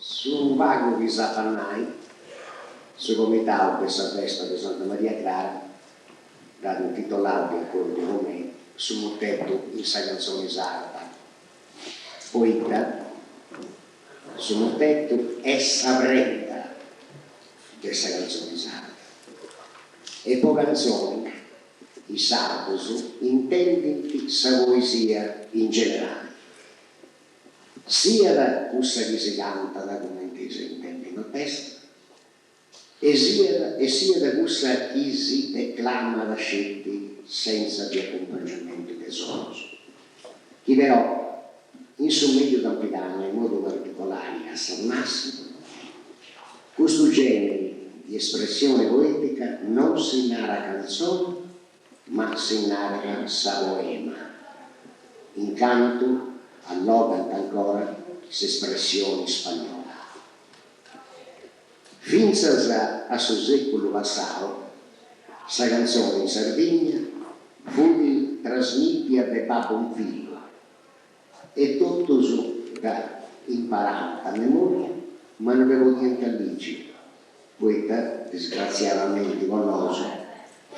Su pagu chi s'at a nai, su comitau de sa festa de Santa Maria Crara dd'at intitolau de acordiu cun mei su mutetu in sa cantzoni sarda, poita su mutetu est sa prenda de sa cantzoni sarda e po cantzoni is sardus intendint sa poesia in generali. Siat cussa chi si cantat cumenti eis a intendi notesta, e siat e siat cussa chi si declamat sceti sentza de acumpangiamentu de sonos, chi però in su Mediu Campidanu e in modu particolari a Samassi, custu generi di espressione poetica non si narat cantzoni ma si narat sa poema, in cantu allogant ancora s'espressioni ispagnola. Fintzas a su sèculu passau sa cantzoni in Sardigna fut trasmìtia de babbu in fillu e totus dda imparànt a memòria ma no dda podiant ligi, poita disgratziadamenti po nosu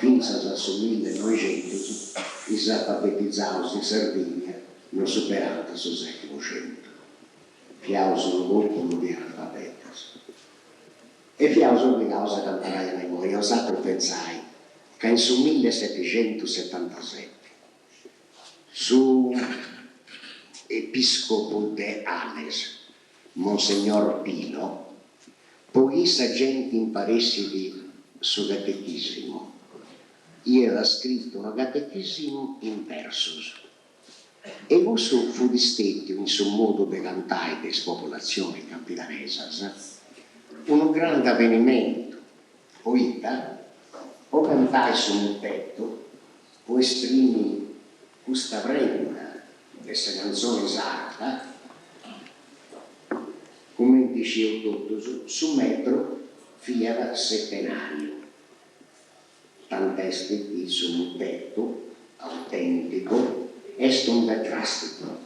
fintzas a su millenoixentus is alfabetizaus in Sardigna no superànt su seti po centu. Fiaus unu pòpulu de analfabetas e fiaus obligaus a cantai a memòria, 'osatrus pentzai ca in su millesetixentussetantaseti Su episcopu de Ales, Monsegnor Pilo, po chi sa genti imparessit su catechisimu, iat scritu unu catechisimu in versus. E cussu fut stetiu in su modu de cantai de is populatzionis campidanesas unu grandu avenimentu, poita po cantai su mutetu Po esprimi custa prenda de sa cantzoni sarda, cumenti scieus totus, su metru fiat setenàriu, tant'est chi su mutetu autènticu est unu tetràsticu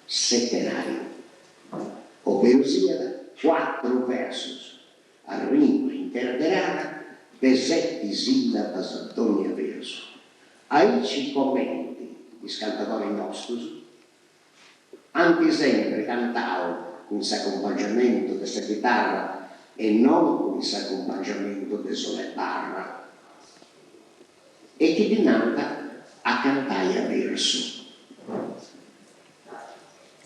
setenàriu, obberu siat cuatru versus a rima interverada de seti sillabas dònnia versu, aici comenti is cantadoris nostus ant sempri cantau cun s'acumpangiamentu de sa chitarra e non cun s'acumpangiamentu de sona e barra, e chi ddi nant a cantai a versu.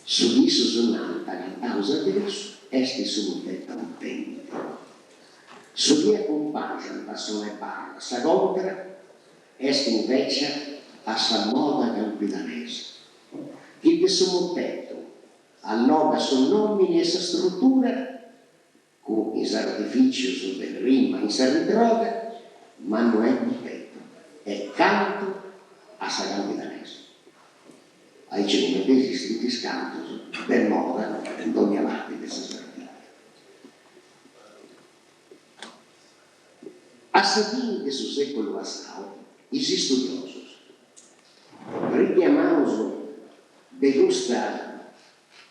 Su chi issus nant cantaus a versu est su mutetu autènticu. Su chi acumpangiant a sona e barra sa contra est invècias a sa moda campidanesa, chi de su mutetu allogat su nòmini e sa strutura cun is artifìcius de rima in s'arritroga, ma no est mutetu, est cantu a sa campidanesa. Aici cumenti esistint is cantus de moda in dònnia parti de sa Sardigna. A sa fini de su sèculu passau is istudiosus, richiamaus de custa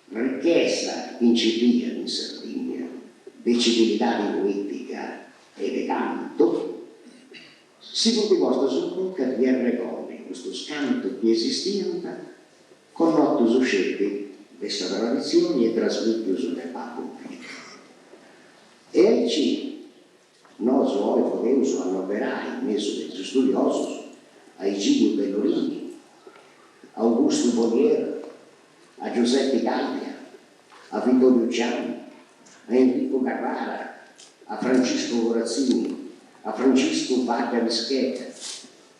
Richesa chi nci fiat in Sardigna de civilidadi poetica e de cantu, si funt postus in conca de arregolli custus cantus chi esistiant, connotus sceti de sa traditzioni e trasmitius de babbu in fillu. E aici nosu oi podeus annoverai in mesu de is studiosus a Egidiu Pellorini, Augustu Bolier, a Giuseppe Calvia, a Vittorio Ciani, a Enrico Carrara, a Francisco Corazzini, a Franciscu Fadda Pischedda,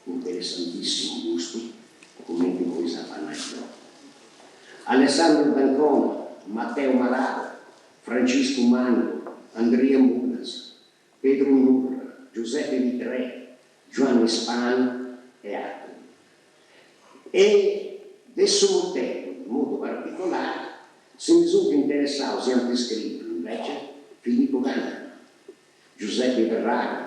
interessantissimu custu, cumenti poi s'apa a nai deu, Alessandro D'Ancona, Matteo Malada, Franciscu Mangu, Andria Mulas, Pedru Nurra, Giuseppe Pitrè, Giuanni Spanu e àterus. E de su mutetu, in modu particolari, si ndi sunt interessaus e ant scritu, invece, Filippo Canu, Giuseppe Ferraro,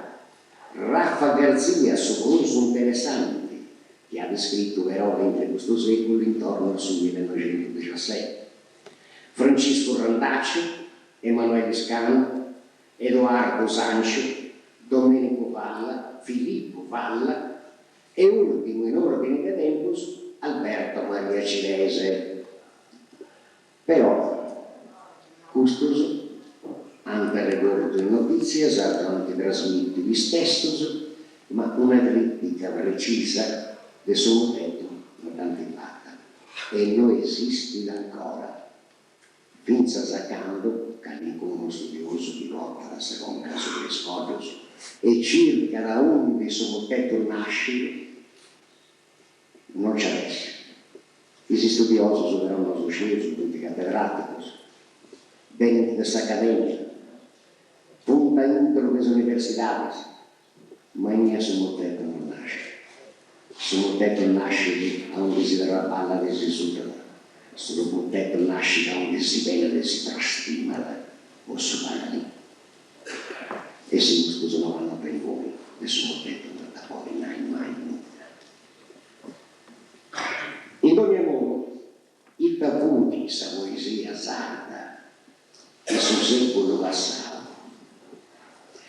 Raffa Garzia, su prus interessanti, chi at scritu però intre custu sèculu intornu a su millenoixentusdexaseti, Franciscu Randaccio. Emanuele Scanu, Edoardu Sancho, Domenico Valla, Filippo Valla e ùrtimu in òrdini de tempus Alberto Maria Cirese. Però custos ant regortu is notìtzias, ant trasmìtidu is testos, ma una crìtica precisa de su mutetu no dd'ant fata e no esistit ancora, fintzas a cando calincunu studiosu chi portat sa conca subra is coddos e circat aundi su mutetu nascit, No nci at essi. Is istudiosus però nosu scieus funt catedràticus, benint de s'acadèmia, funt a intru de is universidadis, ma innia su mutetu no nascit. Su mutetu nascit aundi si traballat e si sudat, su mutetu nascit aundi si penat e si frastimat po su pani. E si custus no andant inguni, de su mutetu no ant a podi nai mai nudda. In dònnia modu, ita fut sa poesia sarda in su sèculu passau?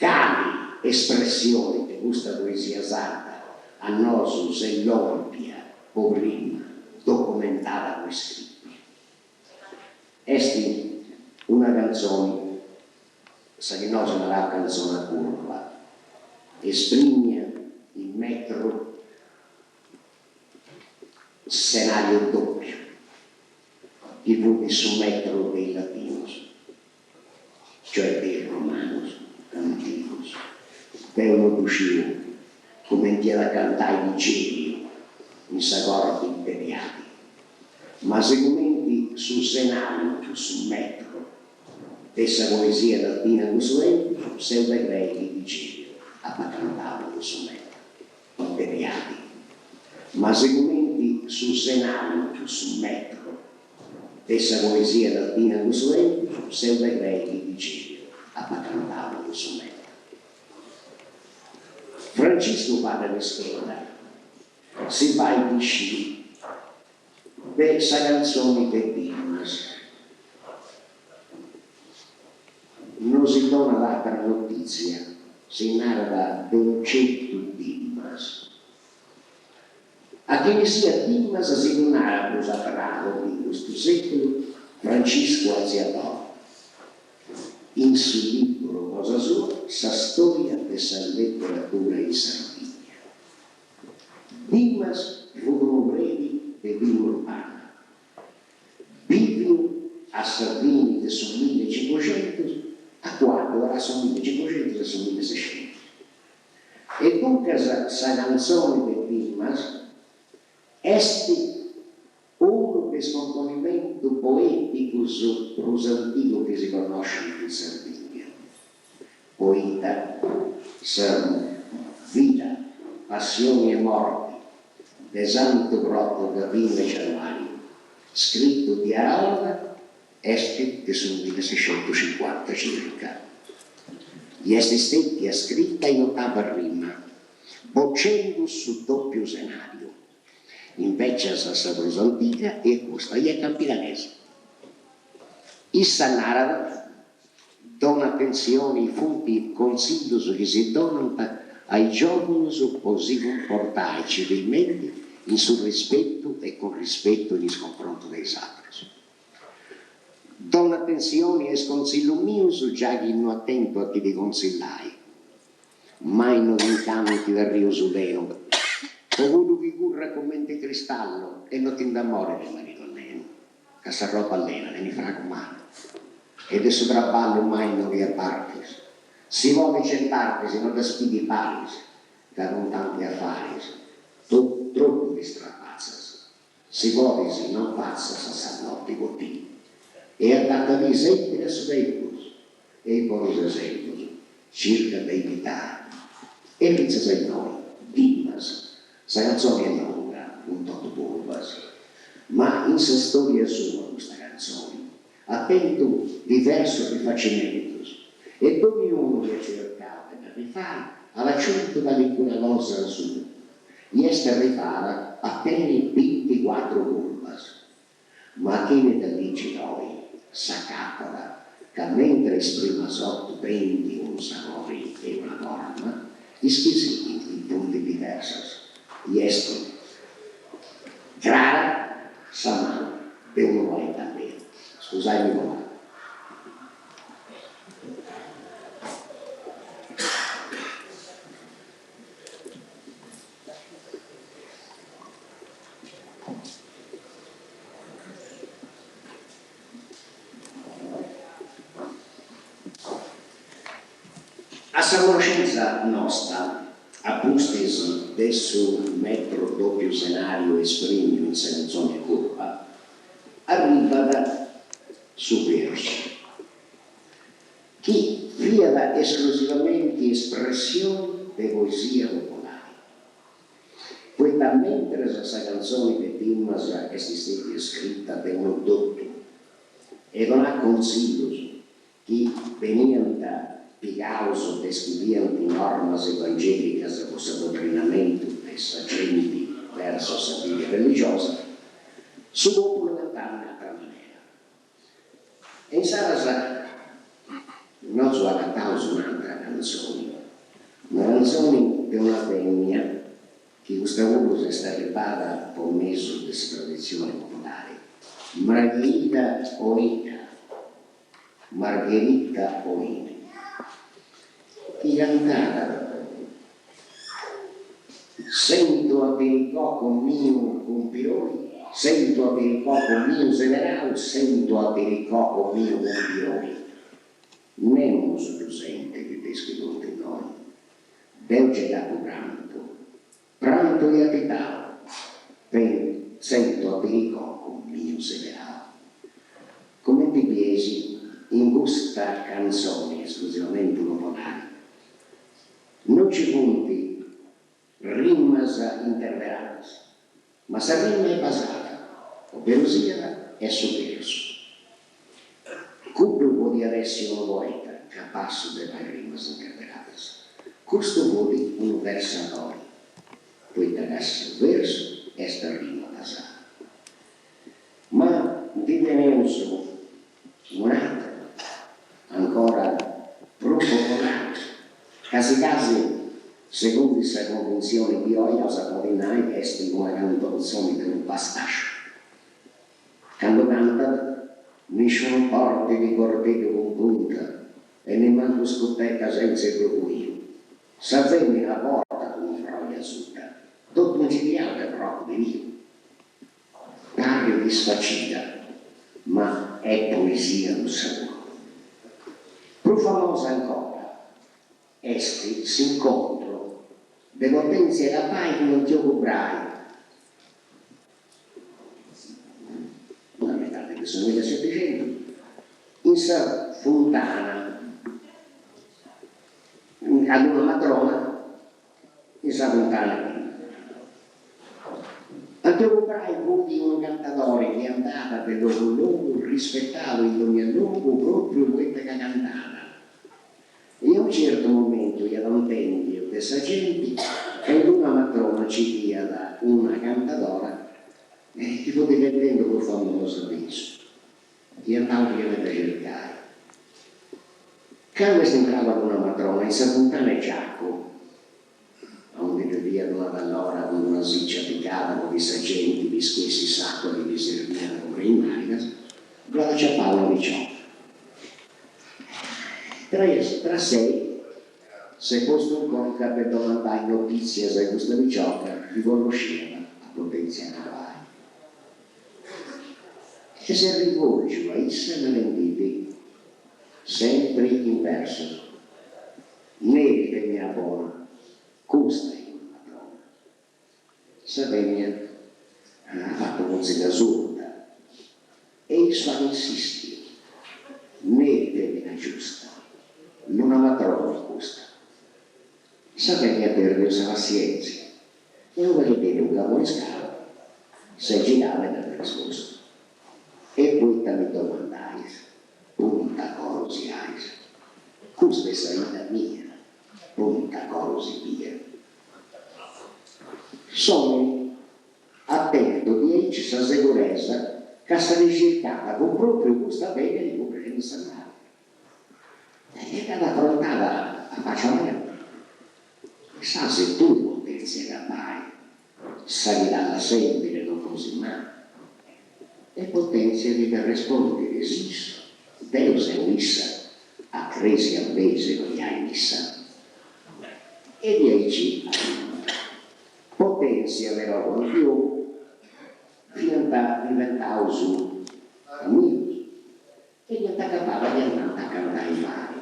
Cali espressioni de custa poesia sarda a nosu s'est lòmpia po prima documentada po iscritu? Est una cantzoni, sa chi nosu naraus cantzona curva, esprìmia in metru senàriu dòpiu, chi fut su metru de is latinus, cioè de is romanus antigus. Deu no ddu sciu cumenti iat a cantai Vigiliu in sa corti imperiali, ma sigumenti su senàriu fut su metru de sa poesia latina in cussu tempus, seu de crei chi Vigiliu apat cantau in su metru imperiali. Ma sigumenti su senàriu fut su metru De sa poesia latina in cussu tempus, seu de crei chi Vigiliu apat cantau in su metru. Franciscu Fadda Pischedda si fait isciri de sa cantzoni de Dimas. No si donat àtera notìtzia, si narat de unu certu Dimas. A chini siat Dimas si ddu narat prus a tradu in custu sèculu Franciscu Alziador in su lìburu cosa sua Sa stòria de sa letteratura in Sardigna. Dimas fut unu predi de Villaurbana, bìviu a sa fini de su millecincuxentus a cuaddu tra su millecincuxentus e su millesexentus. E duncas sa cantzoni de Dimas est unu de is componimentus poèticus prus antigus chi si connoscint in Sardigna, poita sa Vida, Passioni e Morti de Santu Procu Gavinu 'e Gianuariu, scritu di Araolla, Est de su millesexentucincuanta circa i est stètia scrita in otava rima, bocendu su dòpiu senàriu. Invècias sa prus antiga est custa, i est campidanesa. Issa narat, Dona atentzioni funt consillus chi si donant a is giòvunus po si cumportai civilmenti in su rispetu e cun rispetu in is confrontus de is atrus. Dona atentzioni a is consillus mius giai chi no atentu a ti ti consillai. Mai no t'incantit arriu sulenu, po cuddu chi currat cumenti cristallu e no ti nd'amoris de maridu allenu, ca s'arroba allena tenit fragu malu e de su traballu mai no ti apartis. Si ponit cent'artis no ddas pighis paris, ca cun tanti afaris tropu ti strapatzas. Si podis non fatzas sa noti po ti e adatadì sempiri a su tempus e is bonus esemprus circa de imitai. E fintzas a innoi, Dimas, sa cantzoni est longa, cun totu curvas, ma in sa storia sua custa cantzoni at tentu diversus rifacimentus e doniunu chi at circau de dda rifai at aciuntu calincuna cosa sua i est arribada a tenni binticuatru curvas. Ma chini dda ligit oi s'acatat. Ca mentre is primas otu tenint unu sabori e una forma, is chi sighint funt diversas i est crara sa manu de unu poeta beru. Scusaimi po pagu. A sa connoscentza nosta, a pustis de su metro dòpiu senàriu esprimiu in sa cantzoni Curpa, arribat su versu, chi fiat esclusivamenti espressioni de poesia popolari. Poita mentras sa cantzoni de Dimas est stètia scrita de unu dotu e donàt consillus chi beniant pigaus de is chi fiant normas evangèlicas po s'adotrinamentu de sa genti verso sa fidi religiosa, su pòpulu cantàt in atra manera. E insaras nosu agataus un'atra cantzoni, una cantzoni de una fèmina chi custa puru s'est arribbada po mesu de sa traditzioni populari, Margherita Oina, Margherita Oina, chi cantat Sentu a Piricoco miu cun Piroi, sentu a Piricoco miu seberau, sentu a Piricoco miu cun Piroi. Nemus ddu sentit de is chi funt innoi. Deu gei dd'apu prantu, prantu i atitau, sentu a Piricoco miu seberau. Cumenti bieis in custa cantzoni esclusivamenti popolari, No nci funt rimas interveradas, ma sa rima est basada, obberu siat, est su versu. Cuddu podiat essi unu poeta capassu de fai rimas interveradas, custu fut unu versadori, poita ca su versu est rima basada. Ma ndi teneus un'àteru, ancora prus popolari, casi casi, segundu sa conventzioni di oi, eus a podi nai ca est una cantzoni de unu pastàsciu. Candu cantat, nisciunu portit gorteddu cun punta e nimancu scupeta sentza 'e brubuiu. Sa femina portat unu frori asuta, totu ingiriau de frocu de niu. Parrit isfacida, ma est poesia cussa puru. Prus famosa ancora est s'incontru de Potèntzia Cappai cun Antiogu Brai, a metadi de su millisetixentus, in sa funtana ad una matrona in sa funtana 'e Antiogu Brai fut unu cantadori chi andàt de logu in logu, rispetadu in dogna logu propriu poita ca cantàt. E a unu certu momentu iat intendiu de sa genti ca in d'una matrona nci fiat una cantadora chi fut diventendu prus famosa de issu. Est andau a dda circai. Candu est intrau a una matrona in sa funtana 'e Giacu, aundi ddu fiat una tallora cun una siccia apicada po chi sa genti pischessit s'acua chi ddi serbiat po preni is marigas, ddu at aciapau una picioca. Tra sei s'est postu in conca de domandai notitzias a custa picioca chi connosciat a Potenzia Capai. E s'est rivolgiu a issa narendiddi, sempri in versus, Neri femina bona, custa est una matrona. Sa femina at fatu mùtziga surda e issu at insistiu, Neri femina giusta, una matrona est custa. Sa femina at perdiu sa passientzia E unu pagheddeddu incaboniscau s'est girada e dd'at rispostu, E poita mi domandais, punta coro siais? Custa est sa 'idda mia, punta coro si bia. S'omini at tentu diaici sa seguresa ca sa chi circàt fut propriu custa femina chi fut prenendu sa mariga. A faccia aberta. Issa ses tui Potenzia Cappai, sa chi t'at lassendi de Cosimanu. E Potenzia chi dd'arrespondit, Sissu, deu seu issa, a cresia andeis a coiai missa. E diaici a fini. Potenzia però cun Antiogu fiant diventaus amigus E dd'iant acabbada chi andant a cantai impari.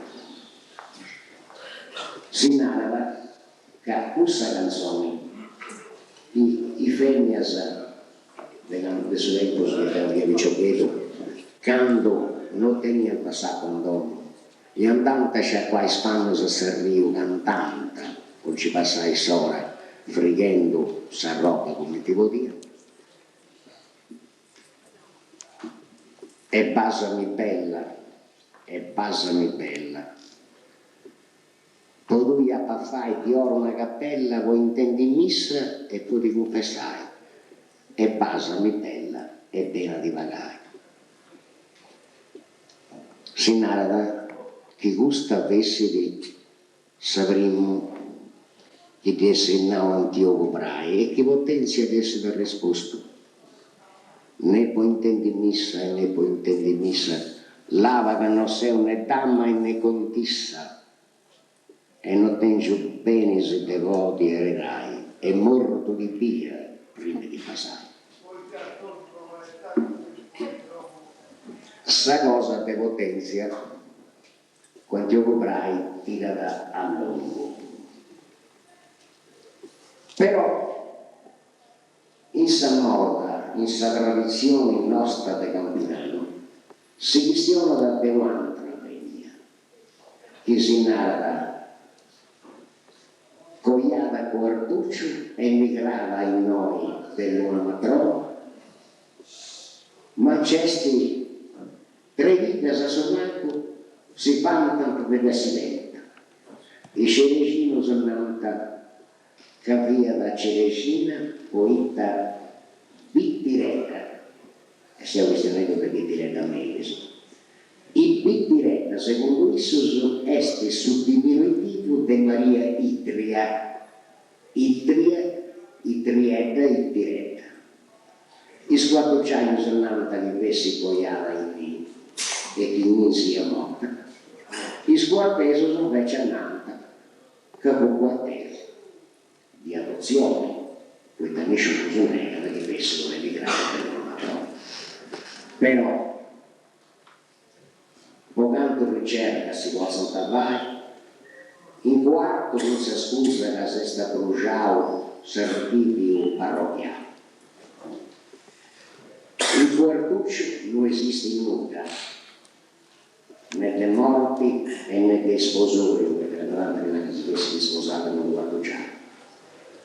Si narat ca cussa cantzoni chi is fèmias de candu de su tempus chi deu fia piciocheddu, candu no teniant s'acua in domu e andant a sciacuai is pannus a s'arriu cantant po nci passai s'ora frighendu s'arroba cumenti podiant. E basami bella, e basami bella. Po tui ap'a fai di oro una capella po intendi missa e po ti cunfessai. E basami bella e beni a ti pagai. Si narat chi custa fessit Sa primu chi ddi essit nau Antiogu Brai e chi Potenzia ddi essit arrespustu, Ne po intendi missa e ne po intendi missa, lava ca no seu ne dama e ne contissa e no tengiu benis de podi eredai e mortu ti bia prima 'e ti basai. Sa cosa de Potenzia Cun Antiogu Brai tirat a longu. Però in sa moda, in sa traditzioni nosta de Campidanu, si chistionat de un'antra femina, chi si narat coiada cun Quartucciu e emigrada innoi de Lunamatrona, ma nc'est Tres biddas a su mancu si bantant de dd'essi tenta. Is cerexinos nant ca fiat cerexina poita Bitiredda, e seu chistionendu de Bitiredda Melis, i Bitiredda segundu issus est su diminuitivu de Maria Itria, Itria, Itriedda, Itiredda. Is cuartuciajus nant chi fessit coiada innì e chi innì siat morta. Is cuartesus invecias nant ca fut cuartesa di adotzioni, poita nisciunus negat chi fessit un'emigrada de Lunamatrona. Però, po cantu ricercas si potzant fai, in Cuartu cun sa scusa ca s'est abruxau s'archìviu parrochiali. In Cuartucciu no esistit nudda, ne de morti e ne de isposòriu, poita ca narant chi si fessit isposada cun unu cuartucianu.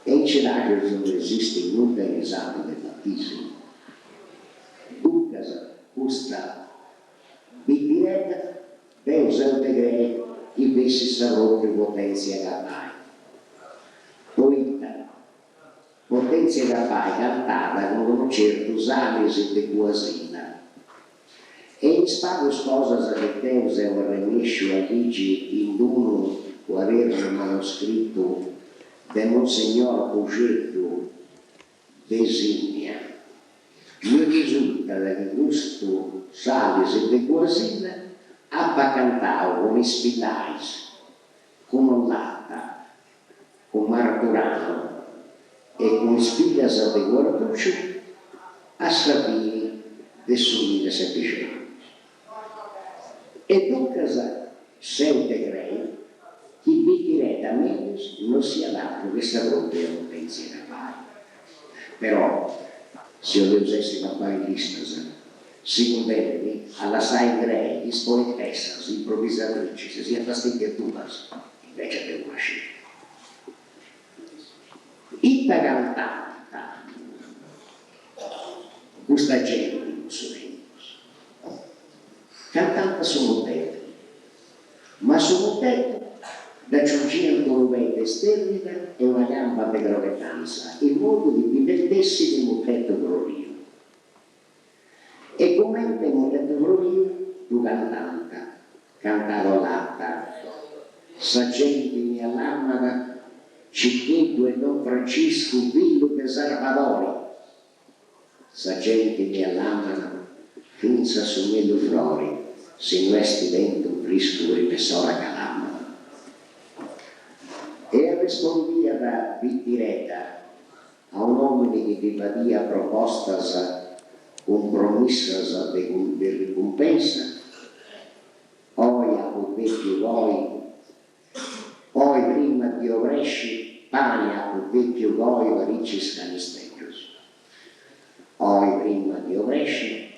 E in Ceraxius no esistit nudda in is atas de batìsimu. Duncas custa Bitiredda deu seu de crei chi fessit sa propriu Potenzia Cappai. Poita Potenzia Cappai cantada cun unu certu Salis de Guasila. E in is pagus cosas chi deu seu arrennesciu a ligi in unu cuadernu manoscritu de Monsignor Puxeddu de Sinnia, mi risultat chi custu Salis de Guasila apat cantau cun is Pillais, cun Ollata, cun Marturanu e cun is fillas de Cuartucciu a sa fini de su millesetixentus. E duncas seu de crei chi Bitiredda Melis no siat atru che sa propria Potenzia Cappai. Però, si 'oleus essi papailistas, si cumbenit a lassai crei chi is poetessas improvisadricis siant stètias duas, invecias de una sceti. Ita cantànt custa genti in cussu tempus? Cantànt su mutetu, ma a su mutetu dd'aciungiant unu pei de sterrida e una camba de crochetantza in modu chi diventessit mutetu froriu. E comente mutetu froriu ddu cantànt, cantàt Olata. Sa genti mia lamat Ciccheddu e Don Franciscu fillu de Sarbadori. Sa genti mia lamat fintzas su mellus frori si no est bentu friscu prima 'e s'ora ca lamat. E arrespondiat Bitiredda a un'òmini chi ddi fadiat propostas cun promissas de ricumpensa, Oi apu depiu coi, oi prima di obresci pani apu depiu coi paricis canisteddus. Oi prima di obresci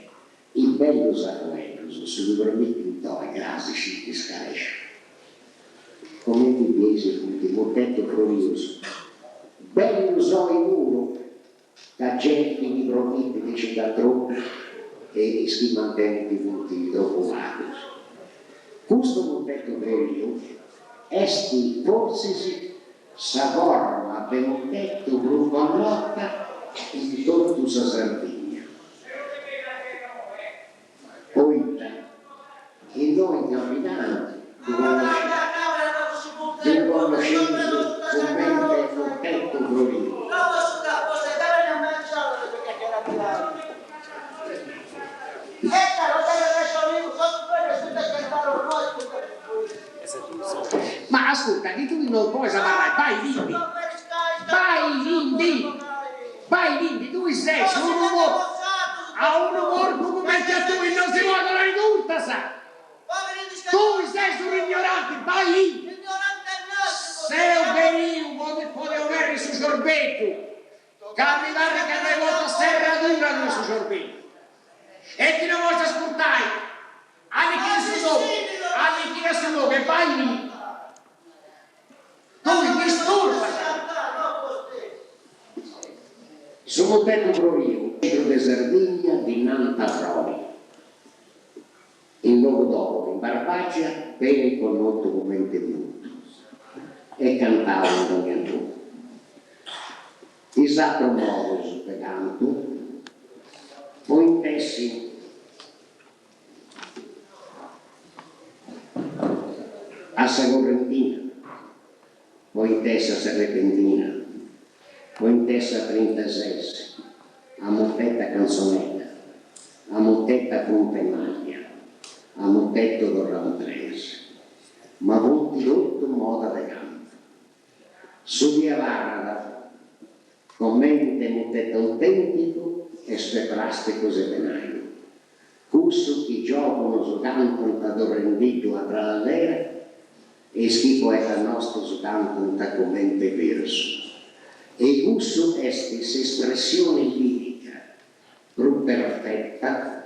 is bellus arrueddus su chi promitint oi cras si ndi scaresci. Comenti bieis funt mutetus frorius bellus oi puru Ca genti chi promitit nci nd'at tropu e is chi mantenint funt tropu pagus. Custu mutetu froriu est fortzis sa forma de mutetu prus connota in totu sa Sardigna. Poita innoi in Campidanu ddu connosceus cummente mutetu froriu. Ma ascurta, chi tui no bois abarrai, bai tindi! Bai tindi! Bai tindi, tui ses unu porcu! A unu porcu cumenti a tui no si podit donai turtas! Tui ses unu ignoranti, bai tindi! Seu beniu po ti oberri su ciorbeddu, ca mi parrit ca ddoi portas serradura tui in su ciorbeddu. E chi no bois ascurtai, allichida su logu, allichida su logu e bai tindi! Tui disturbas! Su mutetu froriu intru de Sardigna ddi nant frori. In Logudoro, in Barbagia, benit connotu cumenti mutu e cantau in dogna logu. Is atrus modus de cantu podint essi. A sa correntina, podint essi a sa repentina, podint essi a trintases, a muteta cantzonedda, a muteta punta 'e maglia, a mutetu torrau tres, ma funt totu moda de cantu. Su chi abarrat comente mutetu autènticu est de pràsticu sebenaju, cussu chi giòvunus cantant torrendiddu a trallallera e is chi poetas nostus cantant comente versu. E cussu est s'espressioni lìrica prus perfeta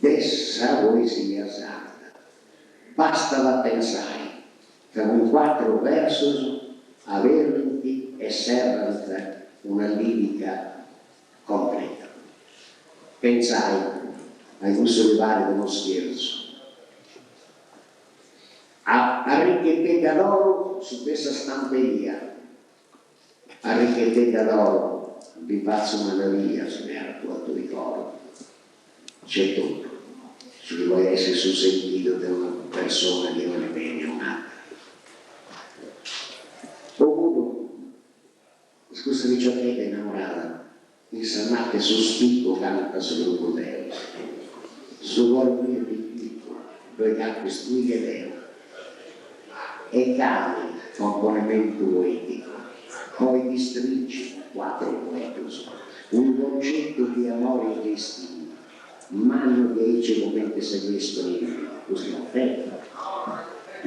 de sa poesia sarda. Bastat a pensai ca cun cuatru versus aberrint e serrant una lìrica completa. Pentzai a cussu chi parit unu scherzu. A Arrichetedda d'oru su de sa stamperia. Arrichetedda d'oru ddi fatzu una nadia su chi a tui coru. Nc'est totu su chi podit essi su sentidu de una persona chi 'olit beni a un'atera. Oppuru est cussa piciochedda innamorada in sa mata 'e su spicu cantat su crucudeu. Su coru miu piticu ddoi capis tui che deu. E cali componimentu poeticu podit stringi cun cuatru fueddus unu concetu di amori e de istima mannu diaici cumenti s'est esprimiu custu mutetu?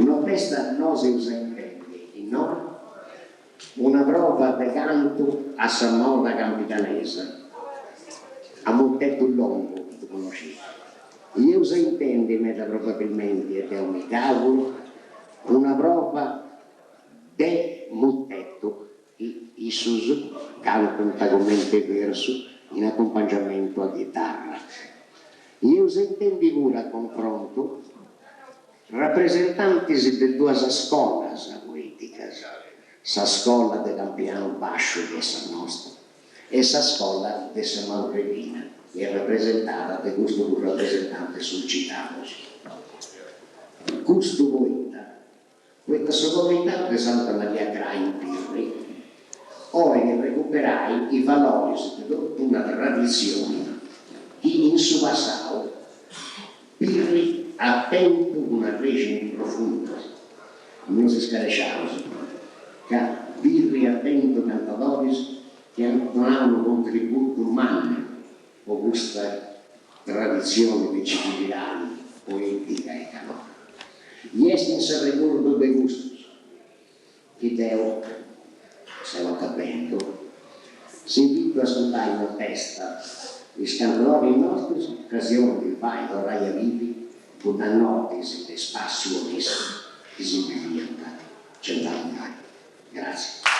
No testa nosi eus a intendi innoi una prova de cantu a sa moda campidanesa, a mutetu longu chi ddu connosceis. Eus a intendi meda probabilmenti, e deu mi dd'auguru, una prova de mutetu chi issus cantant comente versu in acumpangiamentu a ghitarra. Eus a intendi puru a confrontu Rapresentantis de duas scolas poeticas, sa scola de Campidanu Basciu chi est sa nosta e sa scola de sa Maurreddina chi est rapresentada de custus duus rapresentantis sulcitanos. Custu poita. Poita su Comitau de Santa Maria Crai in Pirri 'olit recuperai is valoris de totu una traditzioni chi in su passau Pirri at tentu cun arrexinis profundas. No si scaresciaus ca Pirri at tentu cantadoris chi ant donau unu contributu mannu po custa traditzioni de civilidadi poetica e canora. I est in s'arregordu de custus chi deu seu acabendu, s'invitu a ascurtai una festa de is cantadoris nostus ca si 'olint fai torrai a bivi cuddas notis de spàssiu onestu chi si biviant cent'annus fait. Gràtzias.